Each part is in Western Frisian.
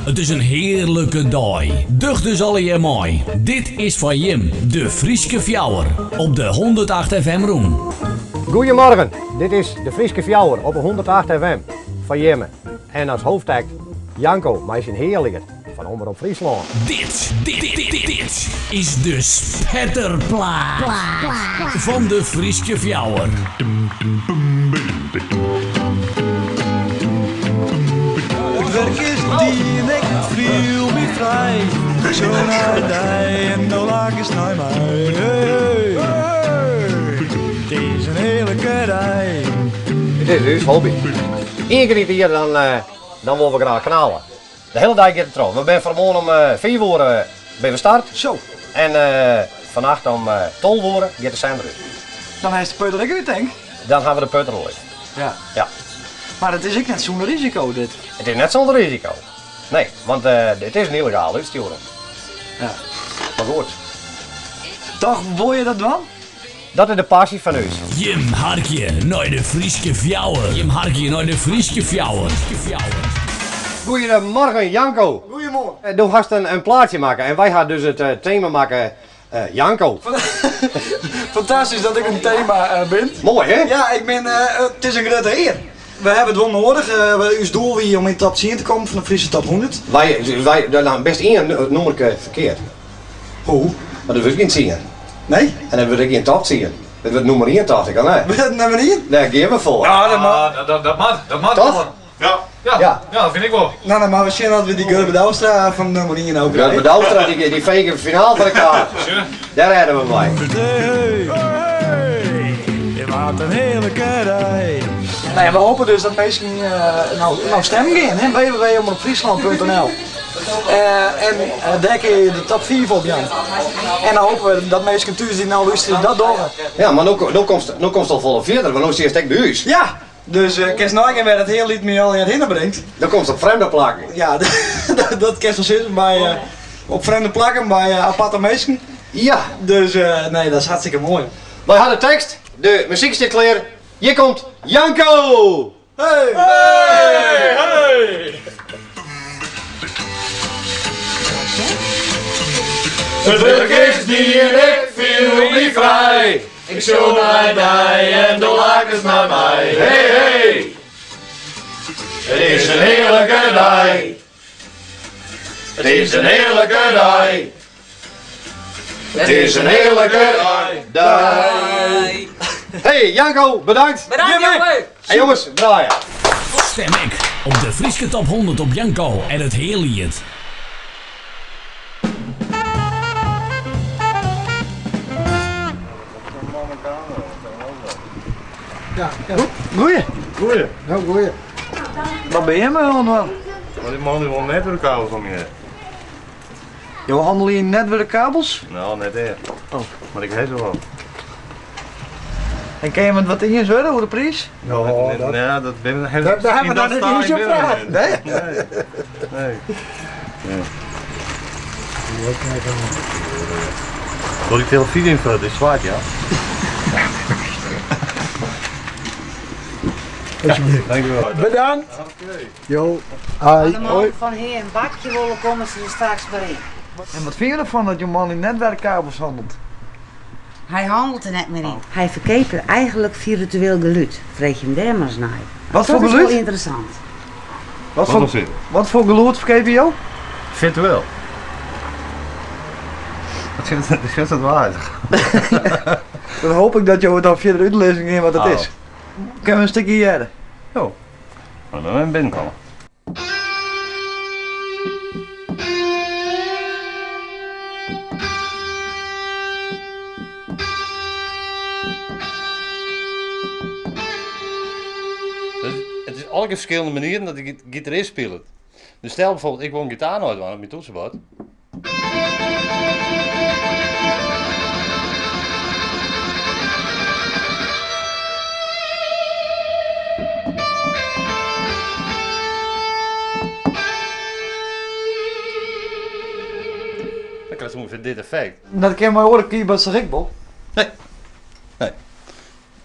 It is in hearlike dei. Doch dus allegear mei. Dit is foar jim de Fryske Fjouwer op de 108 FM rûn. Goedemorgen, dit is de Fryske Fjouwer op de 108 FM foar jimme. En as hoofdact Janko mei syn Hearliet fan Omrop Fryslân. Dit, dit, dit, dit is de spetterplaat fan de Fryske Fjouwer. It wurk is dien, ik fiel my frij. Ik sjoch nei dy en do lakest nei my. Hey, hey, it is in hearlike dei. Dit is ús hobby. Ien kear yn it jier dan, dan wolle we graach knalle. De hiele dei giet it troch. We binne fannemoarn om 5 oere binne we start. Zo. En fannacht om 12 oere giet de sender út. Dan hast de put der ek út, tink? Dan hawwe we de put der al út. Ja. Ja. Mar it is ek net sûnder risiko, dit. It is net sûnder risiko. Nee, want it is in yllegale útstjoering. Ja. Mar goed. Toch wol je dat dwaan? Dat is de passy fan ús. Jim harkje nei de Fryske Fjouwer. Jim harkje nei de Fryske Fjouwer. Goedemorgen Janko. Goedemorgen. Do hast in plaatsje makke en wy ha dus it tema makke Janko. Fantastysk dat ik in tema bin. Moai hè? Ja, ik bin, it is in grutte ear. We hawwe it wol noadich. Us doel wie om yn de top tsien te kommen fan de Fryske top hûndert. Wy, wy, no bist ien nûmerke ferkeard. Hoe? Want it wurdt gjin tsien. Nee? En it wurdt ek gjin top tsien. It wurdt nûmer ien tocht ik, of net? Wurdt it nûmer ien? Dêr gean we foar. Ja, dat moat. Dat, dat moat, dat moat Toch? gewoan. Ja. Ja, Ja. ja, dat fyn ik wol. No, dan moatte we sjen oft we dy Gurbe Douwstra fan nûmer ien ôf krije. Gurbe Douwstra, dy, dy fege finaal foar de kaart. Dêr rêde we mei. Hey, hey, wat in hearlike dei. Nou ja, we hopen dus dat minsken no, no stemmen gean. Hè? www.omropfriesland.nl En dêr kinne je de top 5 op jaan. En dan hopen we dat minsken thús dy't no lústerje dat dogge. Ja, mar no, no komst, no komst al folle fierder, want no siest ek by ús. Ja, dus kinst neigean wêr't it Hearliet my allegear hinne bringt. Do komst op frjemde plakken. Ja, dat kinst wol sizzen, by, op frjemde plakken, by aparte minsken. Ja. Dus nee, dat is hartstikke moai. Wy ha de tekst, de muzyk stiet klear. Hjir komt Janko! Hey! Hey! Hey! It wurk is dien, ik fiel my frij. Ik sjoch nei dy en do lakest nei my. Hey, hey! It is in hearlike dei. It is in hearlike dei. It is in hearlike dei. Hey Janko, bedankt. Bedankt jongen. Hey jongens, draaien. Stim ek op de Fryske Top 100 op Janko en it Hearliet. Ja, goeie. Goeie. Nou, goeie. Wat bin je oan it dwaan? Die man die wol netwurkkabels om je. Jo hannelje yn netwurkkabels? No, net echt. Oh. Mar ik ha se wol. En kinne je it wat iens wurde oer de priis? No, dat, nee, dat bin Dêr hawwe we noch net iens op praat. Nee? Nee. Nee. Wol die televyzje yn is swart, ja. Alsjeblieft. Dankjewel. Bedankt. Jo. As de man fan Hea in bakje wolle, komme se der straks wer yn. En wat fine je derfan dat jo man yn netwerkkabels hannelt? Hy hannelt der net mear yn. Hy ferkeapet eigenlik firtueel gelúd. Freegje him dêr mar ris nei. Wat foar Dat is gelúd? wol ynteressant. Wat foar, wat foar gelûd ferkeapje jo? Virtueel. Dat is dat waar. Dan hoop ik dat jo it dan fierder útlizzen gean wat it is. Kinne we in stikje hearre? Jo. Mar dan even binnenkomme. It is allegear ferskillende manieren dat de gitarist spilet. Dus stel bijvoorbeeld, ik wol in gitaarnoat dwaan op myn toetsenbord. Dan krijst ûngefear dit effekt. Dat kin mei oare keyboards toch ek wol? Nee. Nee.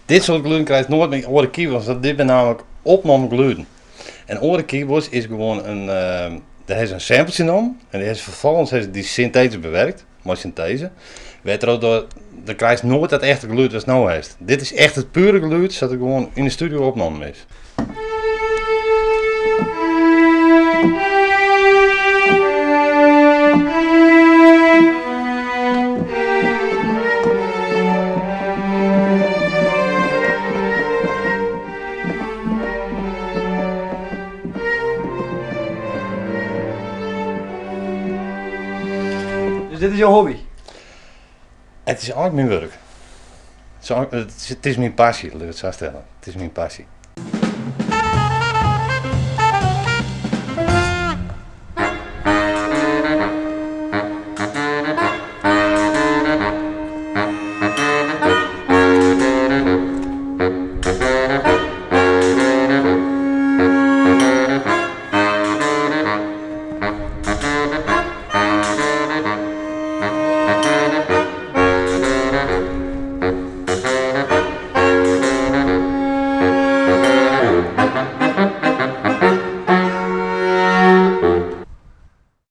Dit soart gelûden krijst noait mei oare keyboards, want dit binne namelijk opnommen gelûden. En oare keyboards is gewoan in. Dêr ha se in sampletsje nommen en dy ha se ferfolgens ha se dy syntetysk bewerkt, mei synteze. Wêrtroch do krijst noait dat echte gelûd watst no hast. Dit is echt it pure gelûd sa't it gewoan yn de studio opnommen is. Dus dit is jo hobby? It is eigentlik myn wurk. It is myn passy, lit ik it sa stelle. It is myn passy.